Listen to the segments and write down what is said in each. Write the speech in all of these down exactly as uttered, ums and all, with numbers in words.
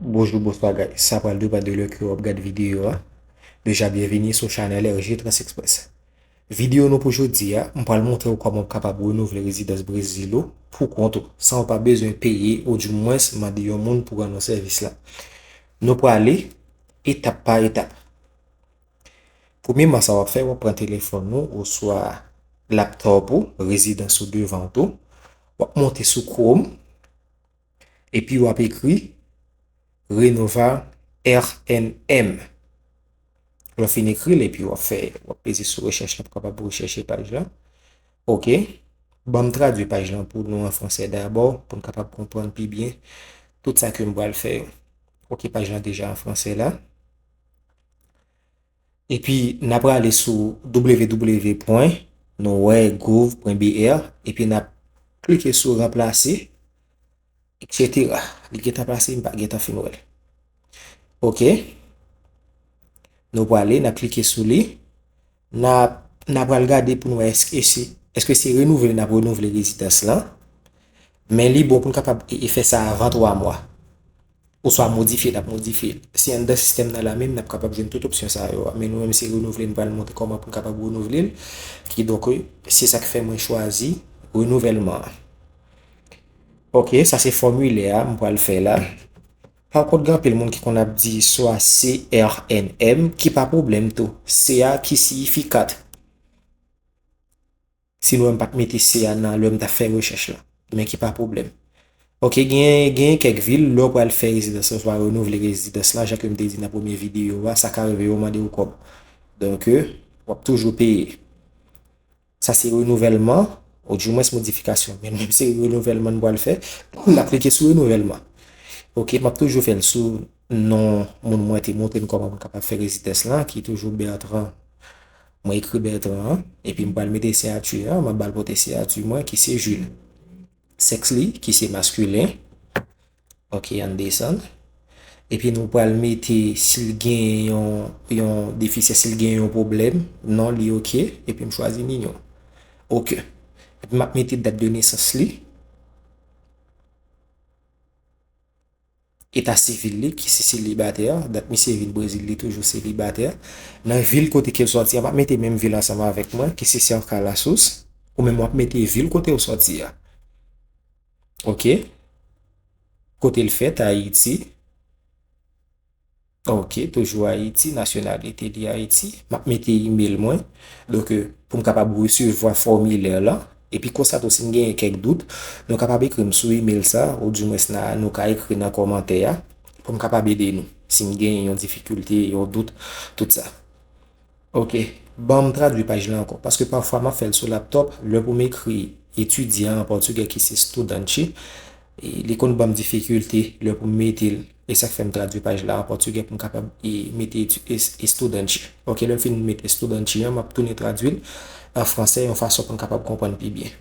Bonjou, bonswa guys. Sa pral depann de lè ke w ap gade videyo a. Deja, byenvini sou chanèl R J Trans Express. Videyo nou pou jodi a, m pral montre w kòman w kapab renouvle rezidans Brezil ou pou kont ou, san w pa bezwen peye, oudimwens mande yon moun pou rann ou sèvis la. Nou prale etap pa etap. Premyèman, sa w ap fè, w ap pran telefòn ou oswa laptòp ou, rezidans ou devan w tou. W ap monte sou Chrome, epi w ap ekri Renova R N M. Lè w fin ekri l, epi w ap fè, w ap peze sou rechèch la pou kapab rechèche paj la. Ok. Ban m tradui paj lan pou nou an fransè dabò, pou n kapab konprann pi byen tout sa ke m pral fè yo. Ok, paj lan deja an fransè la. Epi n a prale sou W W W pwen, nou wè, gouv pwen B R, epi n ap klike sou ranplase, et cetera. Li gentan plase, m pa gentan fin wè l. Ok. Nou prale, n ap klike sou li. N ap, n ap pral gade pou n wè èske se, èske se renouvle n ap renouvle rezidans lan. Men li bon pou n kapab e, e fè sa avan twa mwa. Oswa modifye, n ap modifye. Si anndan sistèm nan la menm, n ap kapab jwenn tout opsyon sa yo a. Men nou menm, se renouvle, n pral montre kòman pou n kapab renouvle l. Kidonk, se sa k fè mwen chwazi renouvèlman an. Ok, sa se fòmilè a m pral fè la. Pakont, gen anpil moun ki konn ap di swa C R N M, ki pa pwoblèm tou. C a ki siyifi kat. Si nou wè m pa t mete C a nan lè m t ap fè rechèch la. Men ki pa pwoblèm. Ok, gen, gen kèk vil, lè w pral fè rezidans lan, oswa renouvle rezidans lan, jan ke m te di nan premye videyo a, sa ka rive yo mande w kòb. Donk, w ap toujou peye. Sa se renouvèlman, oudimwens modifikasyon. Men menm se renouvèlman n pral fè, n ap klike sou renouvèlman. Ok, m ap toujou fè l sou non moun mwen te montre n kòman pou n kapab fè rezidans lan, ki toujou Bertrand. Mwen ekri Bertrand an, epi m pral mete siyati an, m ap ba l pote siyati mwen, ki se Jules. Sèks li, ki se maskilen. Ok, ann desann. Epi nou pral mete si l gen yon, yon defisye, si l gen yon pwoblèm, non li ok, epi m chwazi minyon. Ok. Epi m ap mete dat de nesans li. Eta sivil li, ki se selibatè, dat misye vin Brezil, li toujou selibatè. Nan vil kote ke l sòti a, m ap mete menm vil ansanm avèk mwen, ki se Cerca Lassus, ou menm w ap mete vil kote w sòti a. Ok. Kote l fèt, Ayiti. Ok, toujou Ayiti, nasyonalite li Ayiti. M ap mete imèl mwen. Donk, euh, pou m kapab resevwa fòmilè la. Epi konsa tou, si n genyen kèk dout, nou kapab ekri m sou imèl sa, oudimwens nan, nou ka ekri nan kòmantè a, pou m kapab ede nou. Si n genyen yon difikilte, yon dout, tout sa. Ok, ban m tradui paj la ankò. Paske pafwa m ap fè l sou laptòp, lè pou m ekri etidyan an pòtigè ki se estudante, e li konn ban m difikilte lè pou m mete l. E sa k fè m tradui paj la an pòtigè pou m kapab e mete etu-, es-, estudante. Ok, lè m fin met estudante an, m ap tounen tradui l an fransè yon fason pou n kapab konprann pi byen.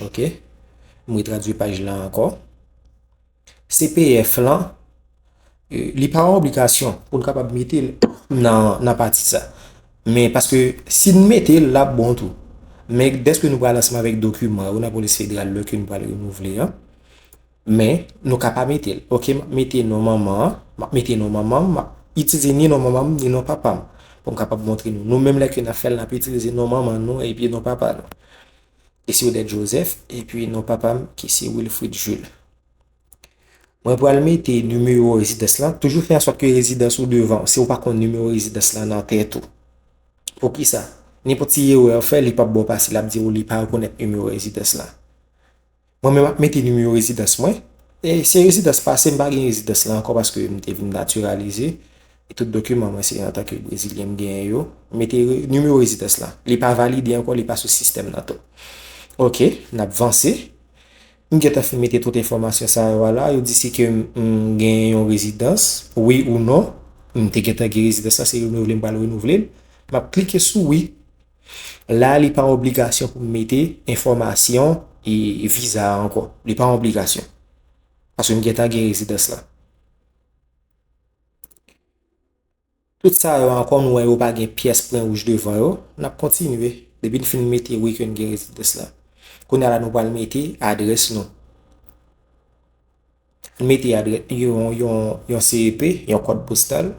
Ok, m retradui paj la ankò. C P F lan, e, li pa yon obligasyon pou n kapab mete l nan, nan pati sa. Men paske si n mete l, l ap bon tou. Men dèske nou pral ansanm avèk dokiman yo nan polis federal lè ke nou pral renouvle an, men nou ka pa mete l. Ok, m ap mete non manman an, m ap mete non manman m, m ap itilize ni non manman m, ni non papa m. Pou m kapab montre nou. Nou menm lè ke n ap fè l, n ap itilize non manman nou epi non papa nou. Ki se Odette Joseph, epi non papa m, ki se Wilfrid Jules. Mwen pral mete nimewo rezidans lan. Toujou fè ansòt ke rezidans ou devan, si w pa konn nimewo rezidans lan nan tèt ou. Poukisa? Nenpòt ti erè w fè, li p ap bon pase, l ap di w li pa rekonèt nimewo rezidans lan. Mwen menm ap mete nimewo rezidans mwen. E se rezidans pase, m pa gen rezidans lan ankò paske m te vin natiralize. E tout dokiman mwen se antanke Brezilyen m genyen yo. M mete re-, nimewo rezidans lan. Li pa valide ankò, li pa sou sistèm nan tou. Ok, n ap vanse. M gentan fin mete tout enfòmasyon sa yo a la. Yo di si ke m, m gen yon rezidans, wi ou non. M te gentan gen rezidans la, se renouvle m pral renouvle l. M ap klike sou wi. La, li pa obligasyon pou m mete enfòmasyon e viza a ankò. Li pa obligasyon. Paske m gentan gen rezidans la. Tout sa yo ankò, nou wè yo pa gen pyès pwen wouj devan yo. N ap kontinye. Depi n fin mete wi ke n gen rezidans la. Kounye a la, nou pral mete adrès nou. Mete adrès, yon, yon, yon C E P, yon kòd postal.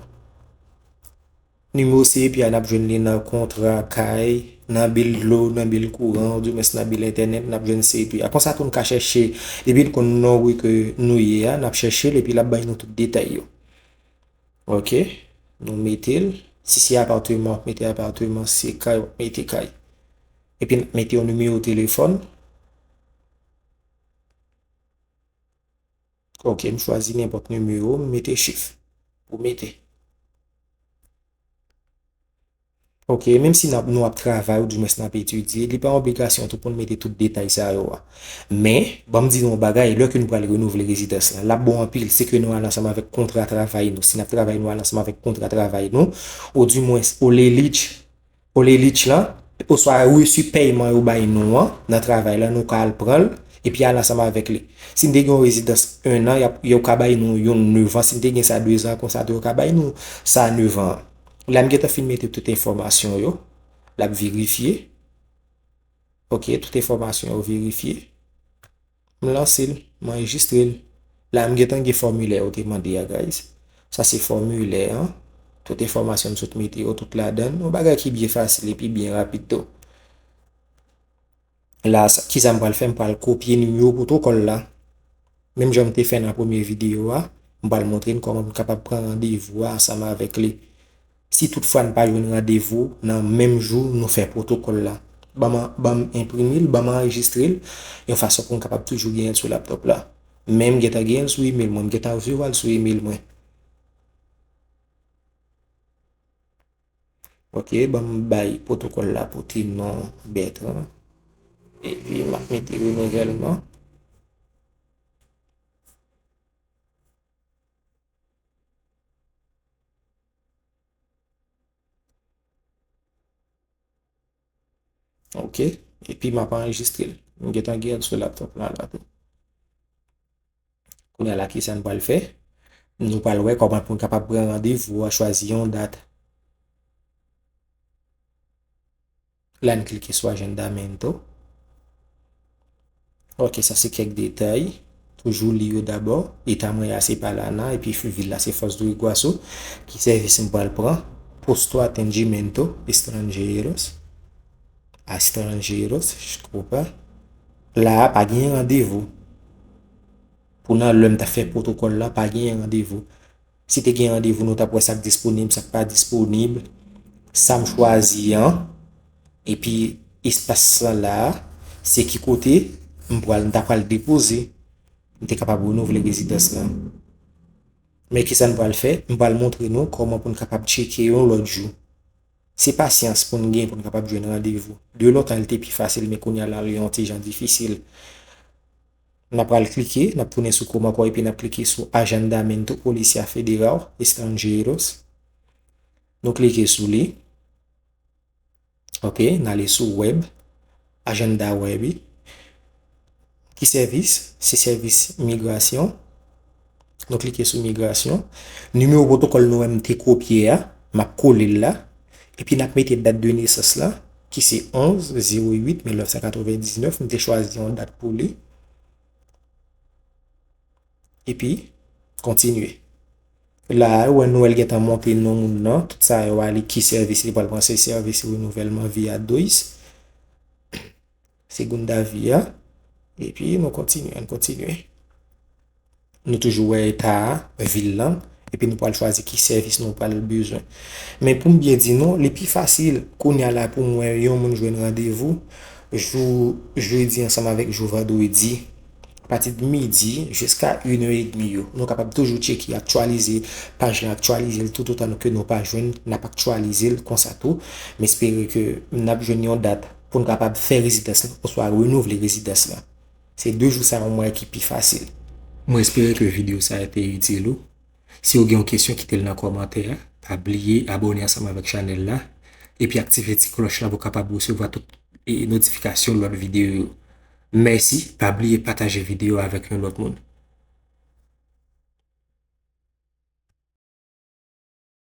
Nimewo C E P a, n ap jwenn li nan kontra kay, nan bil dlo, nan bil kouran, oudimwens nan bil entènèt, n ap jwenn C E P a. Konsa tou, n ka chèche, depi n konn non wi ke nou ye a, n ap chèche l, epi l ap bay nou tout detay yo. Ok, nou mete l. Si se apartman, w ap mete apartman. Si se kay, w ap mete kay. Epi n ap mete yon nimewo telefòn. Ok, m chwazi nenpòt nimewo, m mete chif pou mete. Ok, menm si n ap, nou ap travay, oudimwens n ap etidye, li pa yon obligasyon tou pou n mete tout detay sa yo a. Men, ban m di nou yon bagay, lè ke nou pral renouvle rezidans lan, l ap bon anpil, se ke nou al ansanm avèk kontra travay nou. Si n ap travay, nou al ansanm avèk kontra travay nou, oudimwens, olye lij, olye lij lan, oswa resi pèyman yo bay nou an, nan travay la, nou ka al pran l, epi al ansanm avèk li. Si n te gen yon rezidans en an, y ap, yo ka bay nou yon nevan. Si n te gen sa dezan, konsa tou, yo ka bay nou sa nevan an. La, m gentan fin mete tout enfòmasyon yo. L ap verifye. Ok, tout enfòmasyon yo verifye. M lanse l, m anrejistre l. La, m gentan gen fòmilè yo te mande a, guys. Sa se fòmilè an. Tout enfòmasyon m sot mete yo tout ladan l. Yon bagay ki byen fasil epi byen rapid tou. La, sa, kisa m pral fè? M pral kopye nimewo pwotokòl la. Menm jan m te fè nan premye videyo a, m pral montre n kòman pou n kapab pran randevou a ansanm avèk li. Si toutfwa n pa jwenn randevou nan menm jou nou fè pwotokòl la, ban m, ban m enprime l, ban m anrejistre l, yon fason pou n kapab toujou genyen l sou laptòp la. Men m gentan genyen l sou imèl mwen, m gentan resevwa l sou imèl mwen. Ok, ban m bay pwotokòl la pote non Bertrand. Epi m ap mete renouvèlman. Ok, epi m ap anrejistre l. M gentan gen l sou laptòp la, la tou. Kounye a la, kisa n pral fè? Nou pral wè kòman pou n kapab pran randevou a, chwazi yon dat. La, n klike sou Agendamento. Ok, sa se kèk detay. Toujou li yo dabò. Eta mwen a se Paraná, epi vil la se Foz do Iguaçu. Ki sèvis m pral pran? Posto Atendimento Estrangeiros. Estrangeiros, desculpa. La a, pa gen randevou. Pou nan lè m t ap fè pwotokòl la, pa gen randevou. Si te gen randevou, nou t ap wè sa k disponib, sa k pa disponib, sa m chwazi an, epi espas sa la, se ki kote m pral, m ta pral depoze, m te kapab renouvle rezidans lan. Men kisa n pral fè? M pral montre nou kòman pou n kapab tcheke yon lòt jou. Se pasyans pou n gen pou n kapab jwenn randevou. De lontan, li te pi fasil, men kounye a la, li yon ti jan difisil. N ap pral klike, n ap tounen sou kòm ankò, epi n ap klike sou Agendamento Polícia Federal Estrangeiros. Nou klike sou li. Ok, n ale sou web, ajanda web. Ki sèvis? Se sèvis migrasyon. Nou klike sou migrasyon. Nimewo pwotokòl nou wè m te kopye a, m ap kole l la. Epi n ap mete dat de nesans la, ki se onz zewo uit mil nèf san katrevendiznèf. M te chwazi yon dat pou li. Epi, kontinye. La a, ou wè nou wè l gentan monte non moun nan, tout sa yo a, li ki sèvis li pral pran, se sèvis renouvèlman Via dois, Segunda Via. Epi, nou kontinye, ann kontinye. Nou toujou wè eta a, vil lan, epi nou pral chwazi ki sèvis nou pral bezwen. Men pou m byen di nou, li pi fasil kounye a la pou m wè yon moun jwenn randevou jou jedi ansanm avèk jou vandredi. Apati de midi jiska inè edmi yo. Nou kapab toujou tcheke, aktyalize paj la, aktyalize l toutotan ke nou pa jwenn, n ap aktyalize l konsa tou. M espere ke n ap jwenn yon dat pou n kapab fè rezidans lan oswa renouvle rezidans lan. Se de jou sa yo mwen ki pi fasil. Mwen espere ke videyo sa a te itil ou. Si w gen yon kesyon, kite l nan kòmantè a. Pa bliye abòne ansanm avèk chanèl la. Epi aktive ti klòch la pou w kapab resevwa tout, e, notifikasyon lòt videyo yo. Mèsi, pa bliye pataje videyo a avèk yon lòt moun.